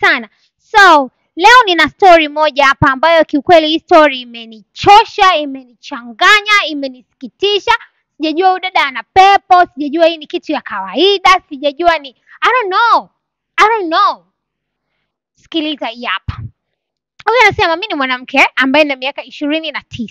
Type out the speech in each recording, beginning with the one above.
sana. So leo nina story moja hapa ambayo kiukweli hii story imenichosha, imenichanganya, imenisikitisha. Sijajua huyu dada ana pepo, sijajua hii ni kitu ya kawaida, sijajua ni I don't know. I don't know. Sikiliza hii hapa. Huyu anasema mimi ni mwanamke ambaye nina miaka 29.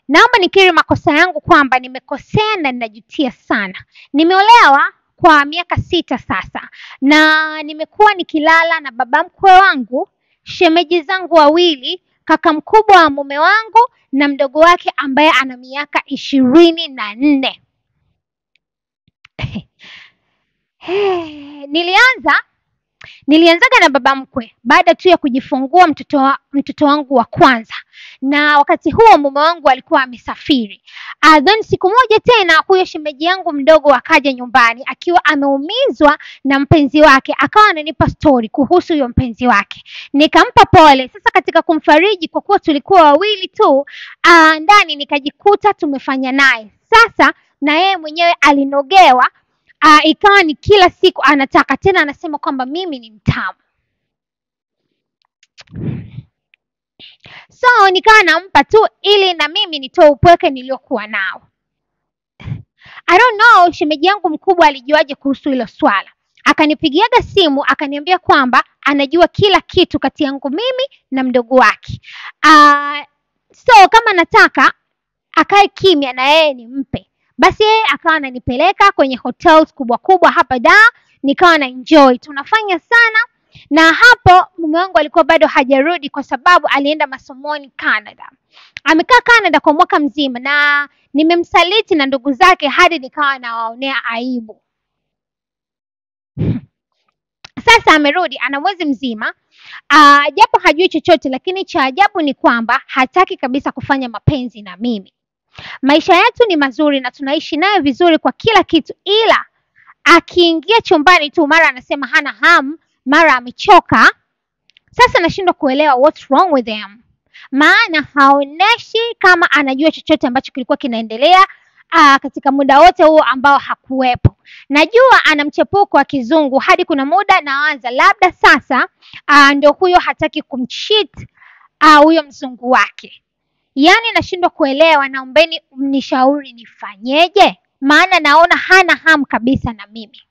Naomba nikiri makosa yangu kwamba nimekosea na ninajutia sana. Nimeolewa kwa miaka 6 sasa na nimekuwa nikilala na baba mkwe wangu, shemeji zangu wawili, kaka mkubwa wa mume wangu na mdogo wake ambaye ana miaka 24. Nilianzaga na baba mkwe baada tu ya kujifungua mtoto wangu wa kwanza, na wakati huo mume wangu alikuwa amesafiri. Then siku moja tena huyo shemeji yangu mdogo akaja nyumbani akiwa ameumizwa na mpenzi wake, akawa ananipa story kuhusu huyo mpenzi wake. Nikampa pole. Sasa katika kumfariji, kwa kuwa tulikuwa wawili tu ndani, nikajikuta tumefanya naye. Sasa na yeye mwenyewe alinogewa. Ikawa ni kila siku anataka tena, anasema kwamba mimi ni mtamu. So nikawa nampa tu ili na mimi nitoe upweke niliokuwa nao. I don't know shemeji yangu mkubwa alijuaje kuhusu hilo swala. Akanipigiaga simu akaniambia kwamba anajua kila kitu kati yangu mimi na mdogo wake. So kama nataka akae kimya na yeye nimpe. Basi yeye akawa ananipeleka kwenye hotels kubwa kubwa hapa Dar, nikawa na enjoy. Tunafanya sana, na hapo mume wangu alikuwa bado hajarudi kwa sababu alienda masomoni Canada. Amekaa Canada kwa mwaka mzima na nimemsaliti na ndugu zake hadi nikawa nawaonea aibu. Sasa amerudi, ana mwezi mzima. Japo hajui chochote, lakini cha ajabu ni kwamba hataki kabisa kufanya mapenzi na mimi. Maisha yetu ni mazuri na tunaishi nayo vizuri kwa kila kitu, ila akiingia chumbani tu mara anasema hana hamu, mara amechoka. Sasa nashindwa kuelewa what's wrong with him. Maana haoneshi kama anajua chochote ambacho kilikuwa kinaendelea katika muda wote huo ambao hakuwepo. Najua ana mchepuko wa kizungu hadi kuna muda naanza labda sasa ndio huyo hataki kumcheat huyo mzungu wake. Yaani nashindwa kuelewa, naombeni mnishauri nifanyeje? Maana naona hana hamu kabisa na mimi.